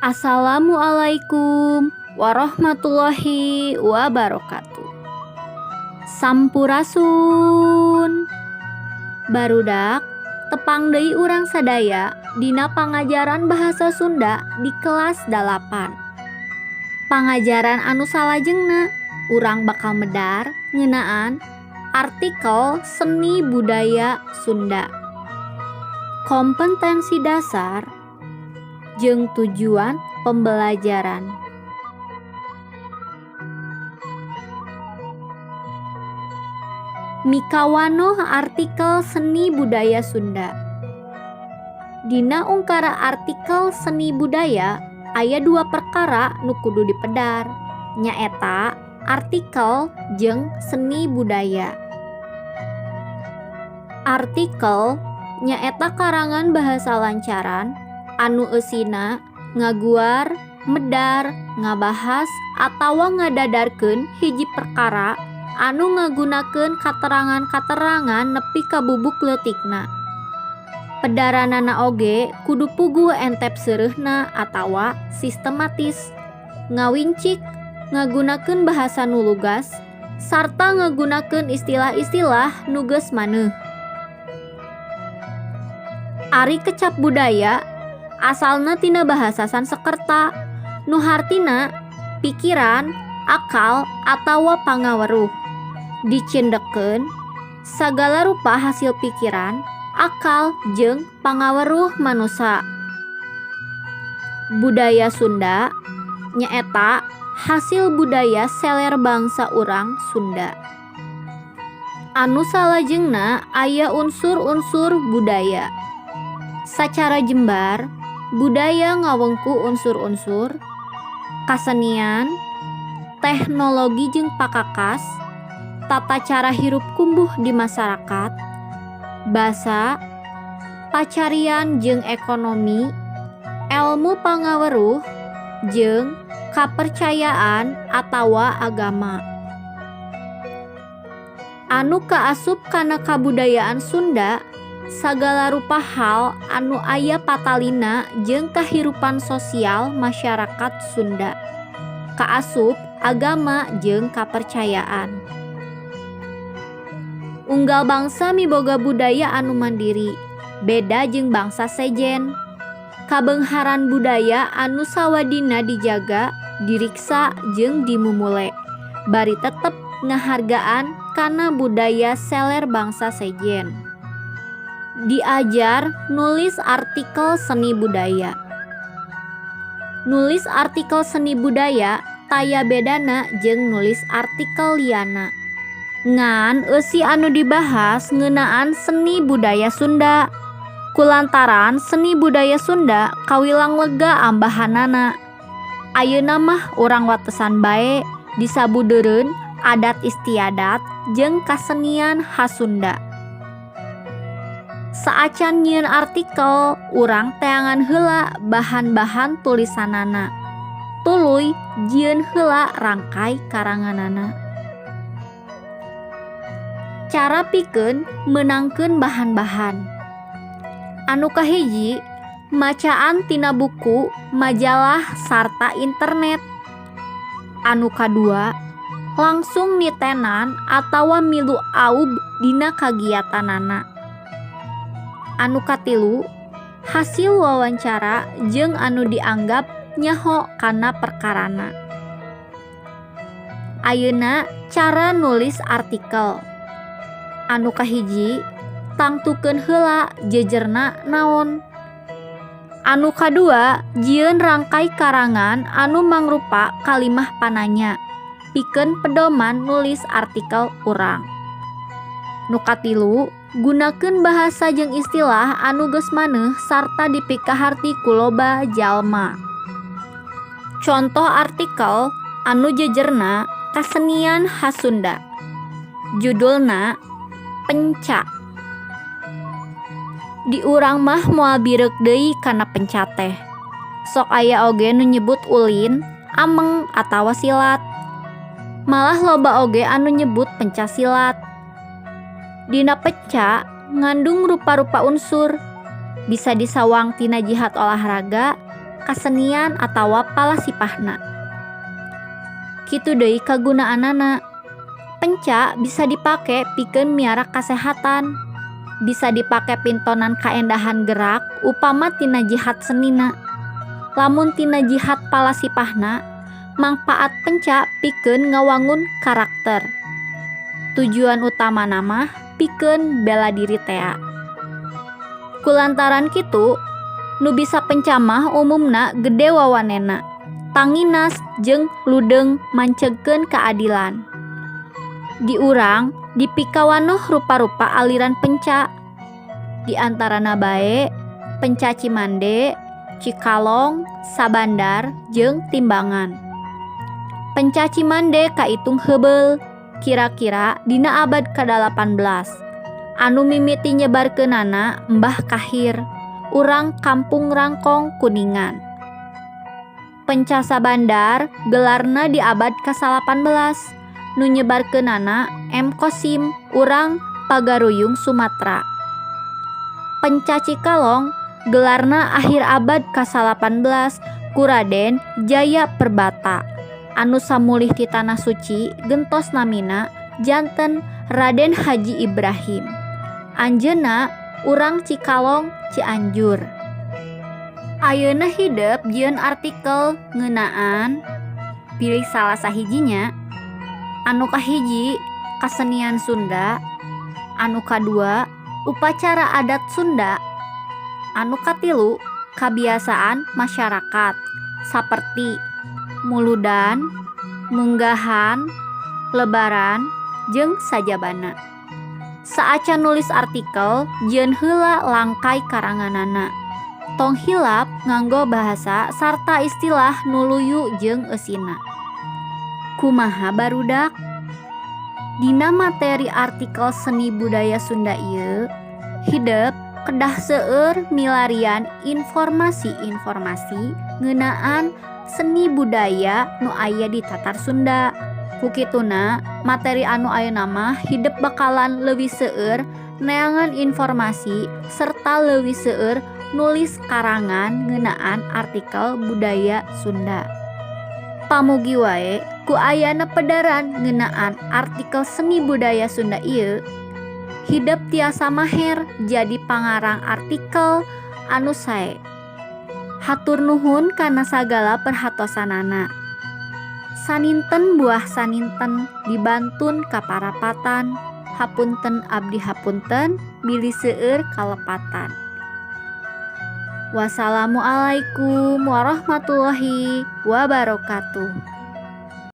Assalamualaikum warahmatullahi wabarakatuh. Sampurasun. Barudak, tepang deui urang sadaya dina pangajaran bahasa Sunda di kelas 8. Pangajaran anu salajengna urang bakal medar ngeunaan artikel seni budaya Sunda. Kompetensi dasar jeung tujuan pembelajaran. Mikawanoh artikel seni budaya Sunda. Dina ungkara artikel seni budaya aya dua perkara nu kudu dipedar, nyaeta artikel jeung seni budaya. Artikel nyaeta karangan bahasa lancaran anu eusina ngaguar, medar, ngabahas atawa ngadadarkeun hiji perkara anu ngagunakeun katerangan-katerangan nepi ka bubuk leutikna. Pedaranana oge kudu puguh entep seureuhna atawa sistematis, ngawincik, ngagunakeun bahasa nu lugas, sarta ngagunakeun istilah-istilah nu geus maneuh. Ari kecap budaya asalna tina bahasa Sansekerta nu hartina pikiran, akal atawa pangaweruh. Dicindekkeun sagala rupa hasil pikiran, akal jeung pangaweruh manusa. Budaya Sunda nyaeta hasil budaya seler bangsa urang Sunda. Anu salajengna aya unsur-unsur budaya. Sacara jembar, budaya ngawengku unsur-unsur kasenian, teknologi jeung pakakas, tata cara hirup kumbuh di masyarakat, basa, pacarian jeung ekonomi, elmu pangaweruh, jeung kapercayaan atawa agama. Anu kaasup kana kabudayaan Sunda sagala rupa hal anu aya patalina jeung kahirupan sosial masyarakat Sunda. Kaasup agama jeung kapercayaan. Unggal bangsa miboga budaya anu mandiri, beda jeung bangsa sejen. Kabeungharan budaya anu sawadina dijaga, diriksa jeung dimumule, bari tetep ngahargaan kana budaya seler bangsa sejen. Diajar nulis artikel seni budaya. Nulis artikel seni budaya taya bedana jeung nulis artikel liana. Ngan eusi anu dibahas ngeunaan seni budaya Sunda. Kulantaran seni budaya Sunda kawilang lega ambahanana. Ayeuna mah urang watesan bae disabudeureun adat istiadat jeung kasenian khas Sunda. Saacan nyieun artikel, urang teangan heula bahan-bahan tulisanana. Tuluy jieun heula rangkay karanganana. Cara pikeun meunangkeun bahan-bahan. Anu kahiji, macaan tina buku, majalah sarta internet. Anu kadua, langsung nitenan atawa milu aub dina kagiatanana. Anu katilu, hasil wawancara jeung anu dianggap nyaho kana perkarana. Ayeuna cara nulis artikel. Anu kahiji, tangtukeun heula jejerna naon. Anu kadua, jieun rangkay karangan anu mangrupa kalimah pananya pikeun pedoman nulis artikel urang. Nu katilu, gunakeun bahasa jeung istilah anu geus maneuh sarta dipikaharti ku loba jalma. Contoh artikel anu jejerna kasenian khas Sunda. Judulna Penca. Di urang mah moal bireuk deui kana penca teh. Sok aya oge nu nyebut ulin, ameng atawa silat. Malah loba oge anu nyebut penca silat. Dina penca ngandung rupa-rupa unsur, bisa disawang tina jihad olahraga, Kasenian atawa palasipahna. Kitu deui kagunaanana. Penca bisa dipake pikeun miara kasehatan, bisa dipake pintonan kaendahan gerak upama tina jihat senina. Lamun tina jihat palasipahna, mangpaat penca pikeun ngawangun karakter. Tujuan utamana mah pikeun bela diri tea. Kulantaran kitu, nu bisa penca mah umumna gede wawanena, tanginas jeung ludeung mancegkeun kaadilan. Di urang dipikawanoh rupa-rupa aliran penca. Di antarana bae penca Cimande, Cikalong, Sabandar, jeung Timbangan. Penca Cimande kaitung heubeul, kira-kira dina abad ka-18. Anu mimiti nyebarkeunana Mbah Kahir, urang Kampung Rangkong, Kuningan. Penca Sabandar gelarna di abad ka-18, nu nyebarkeunana M Kosim, urang Pagaruyung, Sumatra. Penca Cikalong gelarna akhir abad ka-18 ku Raden Jaya Perbata anu samulih ti Tanah Suci gentos namina janten Raden Haji Ibrahim. Anjeunna urang Cikalong, Cianjur. Ayeuna hidep jieun artikel ngeunaan, pilih salah sahijinya. Anu kahiji, kasenian Sunda, anu kadua, upacara adat Sunda, anu katilu, kabiasaan masyarakat saperti muludan, munggahan, lebaran, jeung sajabana. Saacan nulis artikel, jieun heula langkay karanganana. Tong hilap nganggo bahasa sarta istilah nu luyu jeung eusina. Kumaha, barudak? Dina materi artikel seni budaya Sunda ieu, hidep kedah seueur milarian informasi-informasi ngeunaan seni budaya nu aya di Tatar Sunda. Ku kituna, materi anu ayeuna mah hidep bakalan leuwih seueur neangan informasi serta leuwih seueur nulis karangan ngeunaan artikel budaya Sunda. Pamugi wae ku ayana pedaran ngeunaan artikel seni budaya Sunda ieu, hidep tiasa maher jadi pangarang artikel anu sae. Hatur nuhun kana sagala perhatosanana. Saninten buah saninten dibantun ka parapatan. Hapunten abdi hapunten bilih seueur kalepatan. Wassalamualaikum warahmatullahi wabarakatuh.